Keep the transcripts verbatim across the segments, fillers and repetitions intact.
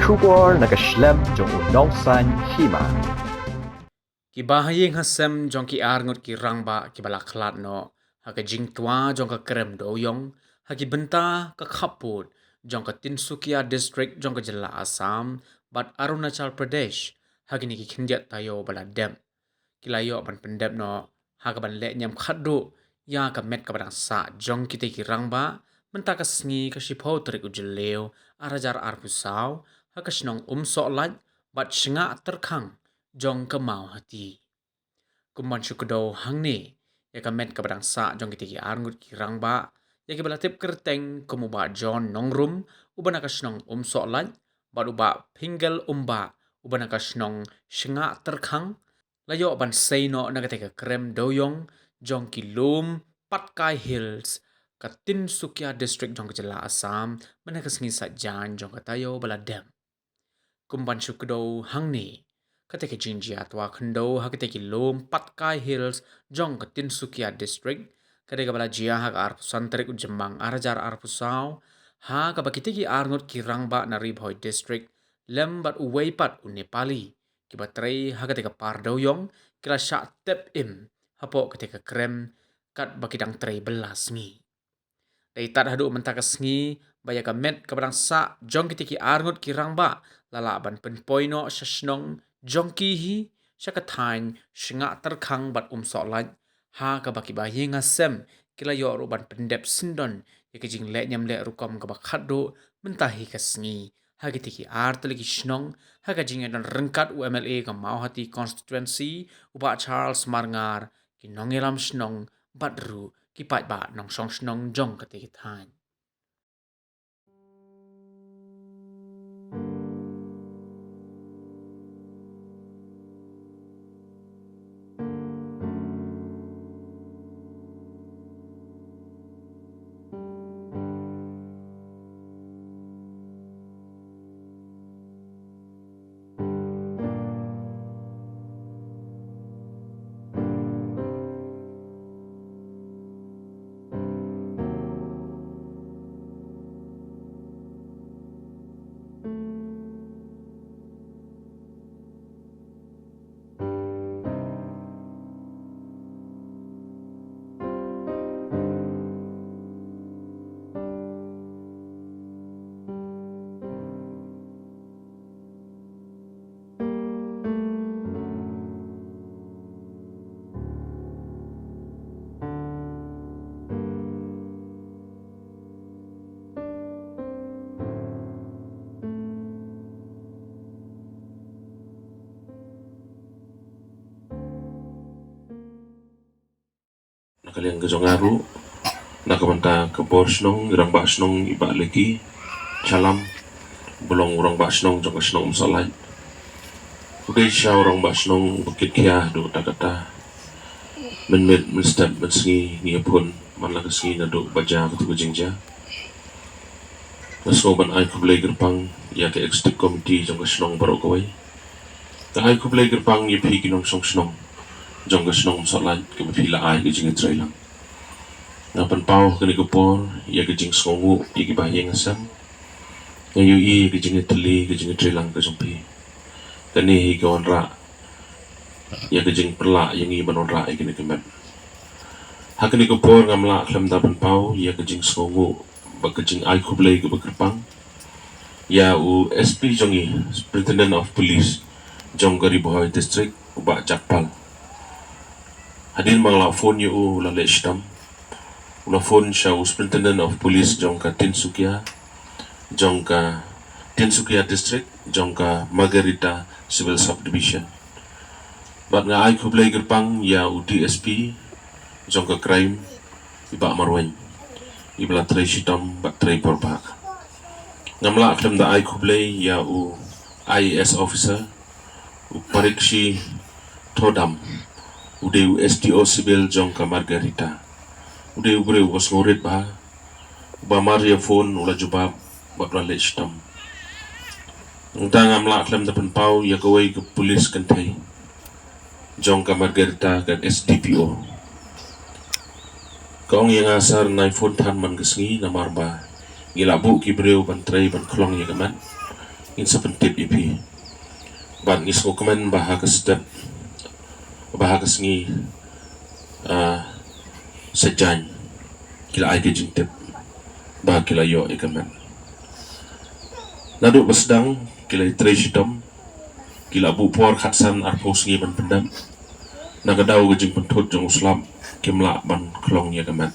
Khubor na ka shlem jong u Nongsaiñ Hima. Ki bahaïing hasem jong ki arngut ki rangbah kiba la khlad noh ha ka jingtwa jong ka krem dewiong ha ki bynta ka khappud jong ka Tinsukia District jong ka jylla Assam bad Arunachal Pradesh ha kine ki khyndiat taïew ba la dep. Ki la ïoh ban pyndep noh ha kaban leh niam khatduh ïa ka met kaba dang sah jong kitei ki rangbah mynta ka sngi ka shiphew tarik u Jylliew ar hajar arphew saw ha ka shnong Umsohlait bad Shngah Tyrkhang jong ka Mawhati. Kum ban shu kdew hangne ïa ka met kaba dang sah jong kitei ki arngut ki rangbah ïa kiba la tip kyrteng kum u Bah John Nongrum uba na ka shnong Umsohlait bad u Bah Phinggel Umbah uba na ka shnong Shngah Tyrkhang la ïoh ban sei noh na katei ka krem dewiong jong ki lum Patkai Hills, ka Tinsukia District jong ka jylla Assam mynta ka sngi Saitjaiñ jong ka taïew ba la dep. Kum ban shu kdew hangne, katei ka jingjia twa khyndew ha katei ki lum Patkai Hills jong ka Tinsukia District ka dei kaba la jia ha ka arphew san tarik u Jymmang ar hajar arphew saw ha kaba kitei ki arngut ki rangbah na Ri Bhoi District lem bad uwei pat u Nepali kiba trei ha katei ka par dewiong ki la shah tep im hapoh katei ka krem katba ki dang trei bylla sngi. Dei tad haduh mynta ka sngi ba ïa ka met kaba dang sah jong kitei ki arngut ki rangbah la lah ban pynpoi noh sha shnong jong ki hi sha ka thaiñ Shngah Tyrkhang bad Umsohlait ha kaba ki bahaïing hasem ki la ïoh ruh ban pyndep syndon ïa ka jingleh niam leh rukom kaba khatduh mynta hi ka sngi ha kitei ki ar tylli ki shnong ha ka jingïadon ryngkat u M L A ka Mawhati constituency u Bah Charles Marngar, ki nongïalam shnong bad ruh ki paidbah nongshong shnong jong katei ka thaiñ. Na ka liang ka jong nga ruh, na ka bynta ka bor shnong, i rangbah shnong i Bah Leki Chalam, ba long u rangbah shnong jong ka shnong Umsohlait. U dei shisha u rangbah shnong uba kit khia haduh katta katta. Mynmiet mynstep mynsngi ngi ïaphone man la ka sngi naduh ba jia katu ka jingjia. Nga sngew ban ai khublei kyrpang ïa ka executive committee jong ka shnong baroh kawei. Nga ai khublei kyrpang ïa phi ki nongshong shnong jong ka shnong Umsohlait kaba phi la ai ka jingïatreilang. Nga pynpaw ha kane ka por ïa ka jingsngewnguh ïa ki bahaïing hasem. Nga ïohi ïa ka jingïatylli ka jingïatreilang ka jong phi. Kane hi ka wanrah ïa ka jingpyrshah ïa ngi ban wanrah ïa kane ka met. Ha kane ka por ngam lah khlem da pynpaw ïa ka jingsngewnguh bad ka jingai khublei kaba kyrpang ïa u S P jong ngi, Superintendent of Police jong ka Ri Bhoi District, u Bah Jagpal. Hadien ba nga la phone ïa u, u la leh shitom. U la phone sha u Superintendent of Police jong ka Tinsukia, jong ka Tinsukia District, jong ka Margherita Civil Subdivision. Bad nga ai khublei kyrpang ïa u D S P jong ka Crime, i Bah Marwein, iba la trei shitom bad trei por bha. Ngam lah khlem da ai khublei ïa u I A S officer, u Parikshi Thodam, u dei u S D O Civil jong ka Margherita. U dei u briew uba sngewrit bha, uba mar ïa phone u la jubab bad u la leh shitom. Nangta ngam lah khlem da pynpaw ïa kawei ka police kynthei jong ka Margherita, ka S D P O. Ka ong ïa nga, sir, nai phone than man ka sngi namar ba ngi la buh ki briew ban trei ban khlong ïa ka met. ngin sa pyntip ïa phi. Bad ngi sngewkmen ba ha ka step, ba ha ka sngi, ah, Saitjaiñ ki la ai ka jingtip ba ki la ïoh ïa ka met. Naduh ba sdang ki la trei shitom, ki la buh por khatsan arphew sngi ban pyndep. Na ka daw ka jingpynthut jong u slap, kim lah ban khlong ïa ka met.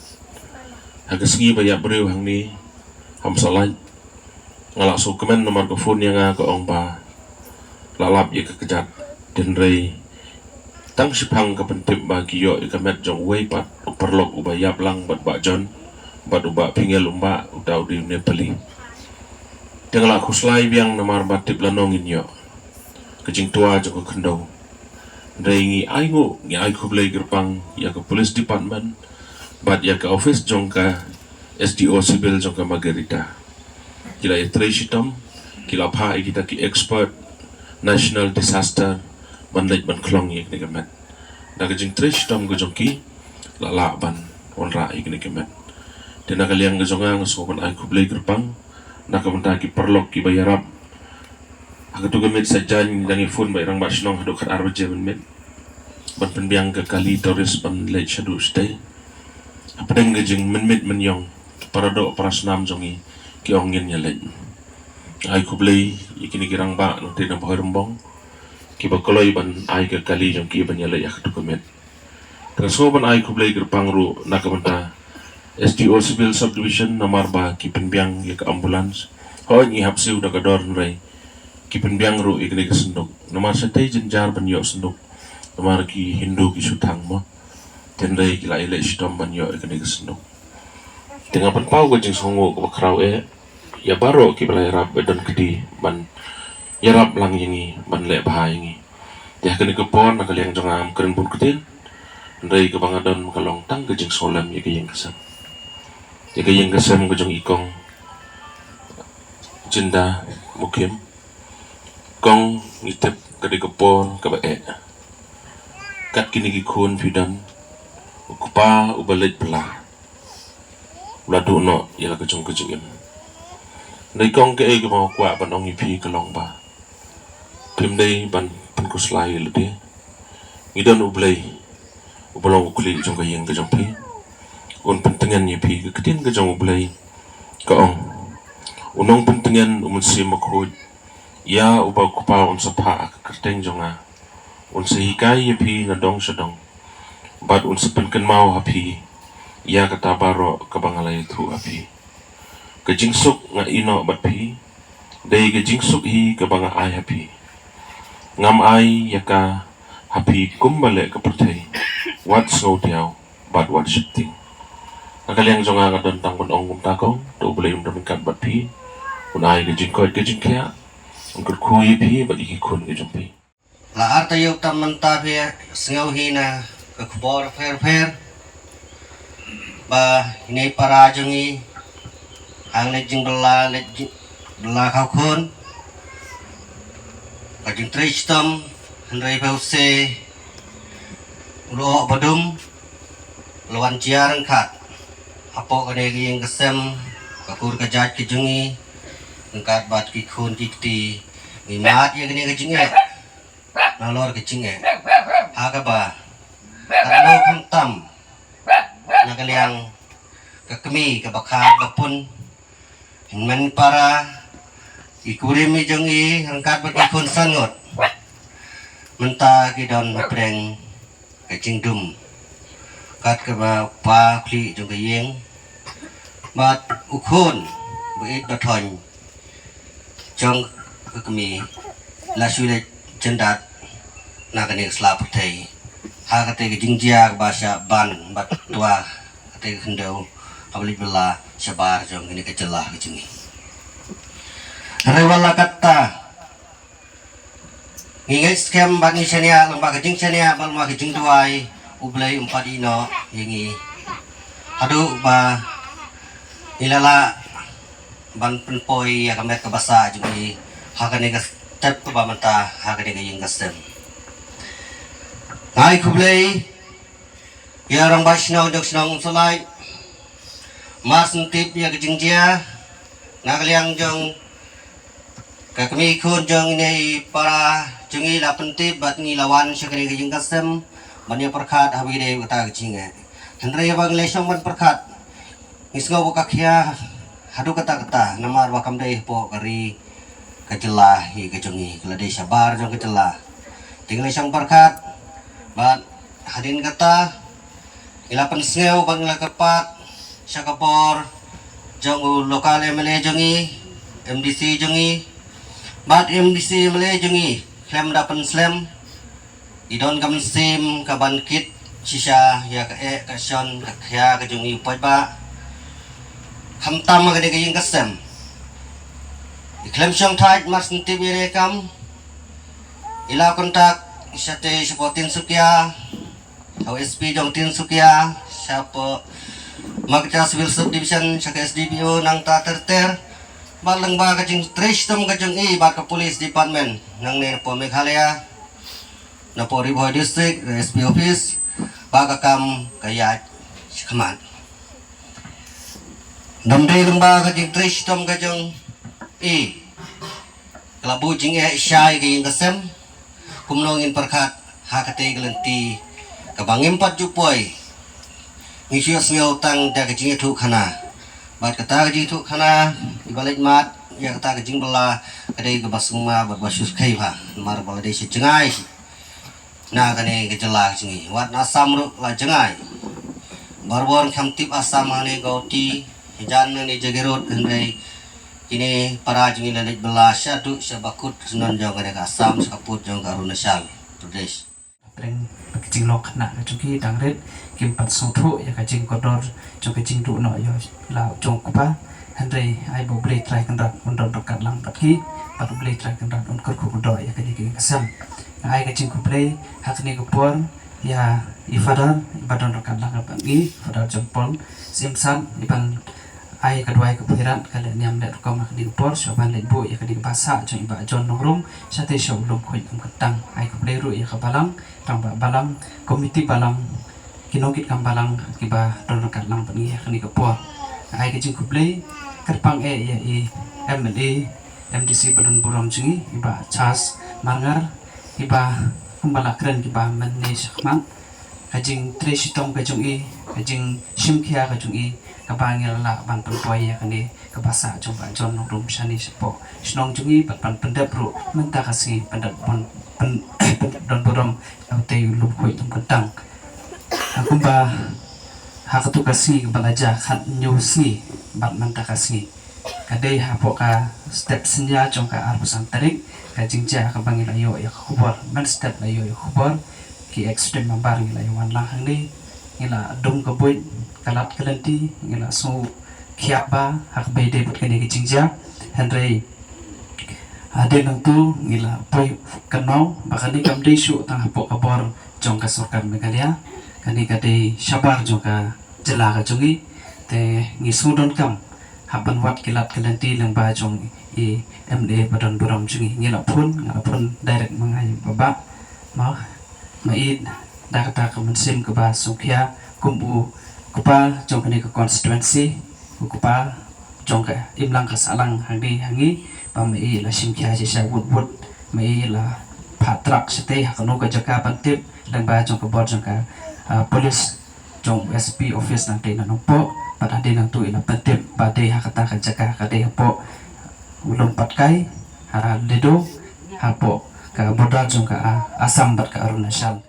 Ha ka sngi ba ïap briew hangne ha Mawlai, nga la sngewkmen namar ka phone ïa nga ka ong ba la lap ïa ka kjat. Hynrei tang shiphang ka pyntip ba ki ïoh ïa ka met jong uwei pat u paralok uba ïap lang bad Bah John bad u Bah Pyngiel Umbah, uta u dei u Nepali. Te nga la khuslai biang namar ba tip lano ngin ïoh ka jingtwa jong ka khyndew. Hynrei ngi ai nguh, ngi ai khublei kyrpang ïa ka police department bad ïa ka office jong ka S D O Civil jong ka Margherita. Ki la ïatrei shitom, ki la phah ïa kita ki expert national disaster ban leit ban khlong ïa kane ka met. Da ka jingtrei shitom ka jong ki la lah ban wanrah ïa kane ka met. Te na ka liang ka jong nga, nga sngewbha ban ai khublei kyrpang na ka bynta ki paralok kiba ïarap. Ha kato ka miet Saitjaiñ dang ïa phone bad i Rangbah Shnong haduh khatar baje mynmiet ban pynbiang ka kali tourist ban leit shaduh shatei. Hapdeng ka jingmynmiet mynïong, para doh para snam jong ngi ki ong ngin ïa leit. Ai khublei ïa kine ki rangbah nangta na Bhoirymbong kiba kloi ban ai ka kali jong ki ban ïa leit ha kato ka miet. Te nga sngewbha ban ai khublei kyrpang ruh na ka bynta S D O Civil Subdivision namar ba ki pynbiang ïa ka ambulance. Hooid ngi hap siew da ka dor, hynrei ki pynbiang ruh ïa kane ka synduk. Namar shatei jynjar ban ïoh synduk namar ki Hindu ki shu thang mo. Te hynrei ki la ïaleh shitom ban ïoh ïa kane ka synduk. Te nga pynpaw ka jingsngewnguh kaba khraw eh ïa baroh kiba la ïarap, ba don kti ban ïarap lang ïa ngi, ban leh bha ïa ngi. Te ha kane ka por na ka liang jong nga ngam kren bun ktien, hynrei kaba nga don ka long tang ka jingsngewlem ïa ka ïing ka sem. Ïa ka ïing ka sem ka jong i Kong Jinda Mukhim. Kong, ngi tip ka dei ka por kaba eh. Kat kine ki khun phi don u kpa uba leit bylla, u la duh noh ïa la ka jong ka jingim. Hynrei Kong, kaei kaba nga kwah ban ong ïa phi ka long ba phim dei ban pynkhuslai ïa lade. Ngi don U Blei uba long u khlieh jong ka ïing ka jong phi. Un pyntngen ïa phi. Ka ktien ka jong U Blei ka ong, u nongpyntngen, U Mynsiem Bakhuid, ïa uba u Kpa un sa phah ha ka kyrteng jong nga, un sa hikai ïa phi na dong sha dong, bad un sa pynkynmaw ha phi ïa kata baroh kaba nga la ïathuh ha phi. Ka jingsuk nga ïehnoh bad phi, dei ka jingsuk hi kaba nga ai ha phi. Ngam ai ïa ka ha phi kumba leh ka pyrthei. Wat sngewdiaw bad wat sheptieng. Na ka liang jong nga, nga don tang ban ong kumta Kong, to U Blei un don ryngkat bad phi. Un ai ka jingkoit ka jingkhiah, un kyrkhu ïa phi bad ïa ki khun ka jong phi. La ar taïew tam mynta phi sngew hi na ka khubor pher pher ba ine i para jong ngi hangne jingbylla, leit jingbylla khaw khun, ka jingtrei shitom, hynrei phi u se u lyoh ba dum la wan jia ryngkat hapoh kane ka ïing ka sem, ka kur ka jait ka jong ngi, ryngkat bad ki khun ki kti. Ngi mad ïa kane ka jingeh nalor ka jingeh ha kaba katno khamtam na ka liang ka kmie kaba kha ba pun, hynmen para, i kurim i jong i ryngkat bad ki khun san ngut mynta ki don hapdeng ka jingdum. Kat kaba u kpa u khlieh jong ka ïing bad u khun ba ïeit ba thoiñ jong ka kmie la shu leit jyndat na kane ka sla pyrthei ha kata ka jingjia kaba shah ban bad twa kata ka khyndew haba leit bylla shabar jong kane ka jylla ka jong ngi. Hynrei wat la katta, ngi ngeit skhem bad ngi shaniah lyngba ka jingshaniah bad lyngba ka jingduwai, U Blei um pat ïehnoh ïa ngi haduh ba ngi la lah ban pynpoi ïa ka met kaba sah jong ngi ha kane ka step kaba mynta ha kane ka ïing ka sem. Nga ai khublei ïa Rangbah Shnong jong shnong Umsonlait mar shu tip ïa ka jingjia na ka liang jong Ka kmie khun jong ine i para jong ngi la pyntip bad ngi la wan sha kane ka ïing ka sem ban ïa pyrkhat ha kaba ïadei bad kata ka jingeh. Hynrei haba ngi la shong ban pyrkhat, ngi sngew ba ka khia haduh katta katta, namar ba kam dei hapoh ka ri ka jylla hi ka jong ngi, ka la dei shabar jong ka jylla. Te ngi la shong pyrkhat bad hadien kata ngi la pynsngew bad ngi la kyrpad sha ka bor jong u local M L A jong ngi, M D C jong ngi bad M D C M L A jong ngi, khlem da pynslem, i don ka mynsiem ka ban kit shisha ïa ka eh ka shon ka khia ka jong i u paidbah. Khamtam ha kane ka ïing ka sem, i khlem shong thait mar shen tip ïa ne kam, i la contact shatei shapoh Tinsukia, ha u S P jong Tinsukia, shapoh Marketria Civil Sub Division, sha ka S D P O nangta ter ter. Bad lyngba ka jingtrei shitom ka jong i bad ka police department nangne napoh Meghalaya, napoh Ri Bhoi District, S P Office, ba ka kam ka ïaid shakhmat. Dam dei lyngba ka jingtrei shitom ka jong i, ka la buh jingeh shai ka ïing ka sem. Kumno ngin pyrkhat ha katei ka lynti kaba ngim pat ju poi? Ngi shu ïohsngew tang da ka jingïathuh khana. Bad kata ka jingïathuh khana, iba leit mad ïa kata ka jingbylla, ka dei kaba sngewma bad ba shu skei bha, namar ba la dei sha jngai na kane ka jylla ka jong ngi. Wat na Assam ruh la jngai. Barabor kham tip Assam hangne Guwahati, hajan hangne Jagiroad, hynrei kine para jong ngi la leit bylla shaduh sha bakut shnong jong kane ka Assam, sha kapud jong ka Arunachal Pradesh. Pyrshang ka jinglong khynnah ka jong ki dang rit, kim pat sngewthuh ïa ka jingkordor jong ka jingduh noh ïa la jong u kpa. Hynrei ai ba U Blei Trai Kynrad un don ryngkat lang bad ki, bad U Blei Trai Kynrad un kyrkhu kyrdoh ïa kane ka ïing ka sem. Nga ai ka jingkhublei ha kane ka por ïa i Father iba don ryngkat lang bad ngi, Father John Paul Syiemlieh, iban ai ka duwai ka pyrkhat ka leh niam leh rukom ha kane ka por, sha ban leit buh ïa kane ka basa jong i Bah John Nongrum shatei sha u Lum Khuid Umkyntang. Ai khublei ruh ïa ka balang, rangbah balang, komiti balang, ki nongkitkam balang kiba don ryngkat lang bad ngi ha kane ka por. Ai ka jingkhublei kyrpang eh ïa i M L A, M D C ba don burom jong ngi, i Bah Charles Marngar, iba kumba la kren kiba mynne shakhmat, ka jingtrei shitom ka jong i, ka jingshim khia ka jong i, kaba ngi la lah ban pynpoi ïa kane ka basa jong Bah John Nongrum shane shapoh shnong jong i, bad ban pyndep ruh mynta ka sngi, pyndep ban pyn-, pyndep don burom ïa utei u Lum Khuid Umkyntang. Ha kumba ha katu ka sngi kaba la jia khathynñiew sngi bad mynta ka sngi, ka dei hapoh ka step synñia jong ka arphew san tarik, ka jingjia kaba ngi la ïoh ïa ka khubor, mynstep la ïoh ïa ka khubor, ki executive member ngi la ïa wan lang hangne, ngi la dung ka buit, ka lad ka lynti, ngi la sngewkhia ba ha kaba ïadei bad kane ka jingjia. Hynrei hadien nangtu ngi la poi kynmaw ba kane kam dei shuh tang hapoh ka bor jong ka sorkar Meghalaya, kane ka dei shabar jong ka jylla ka jong ngi. Te ngi sngewdonkam hap ban wad ki lad ki lynti lyngba jong i M L A ba don burom jong ngi. Ngi la phone, nga la phone direct ma nga ïa u Bah Bah. Ma, ma i da kata ka mynsiem kaba sngewkhia kum u kpa jong kane ka constituency, u kpa jong ka imlang ka sahlang hangne ha ngi, ba ma i la shim khia shisha wut wut, ma i la phah track shatei ha kano ka jaka ban tip, lyngba jong ka bor jong ka, ah, police jong S P office nangtei na Nongpoh, bad hadien nangtu i la pyntip ba dei ha kata ka jaka ka dei hapoh u Lum Patkai, ha Lido, hapoh ka border jong ka, ah, Assam bad ka Arunachal.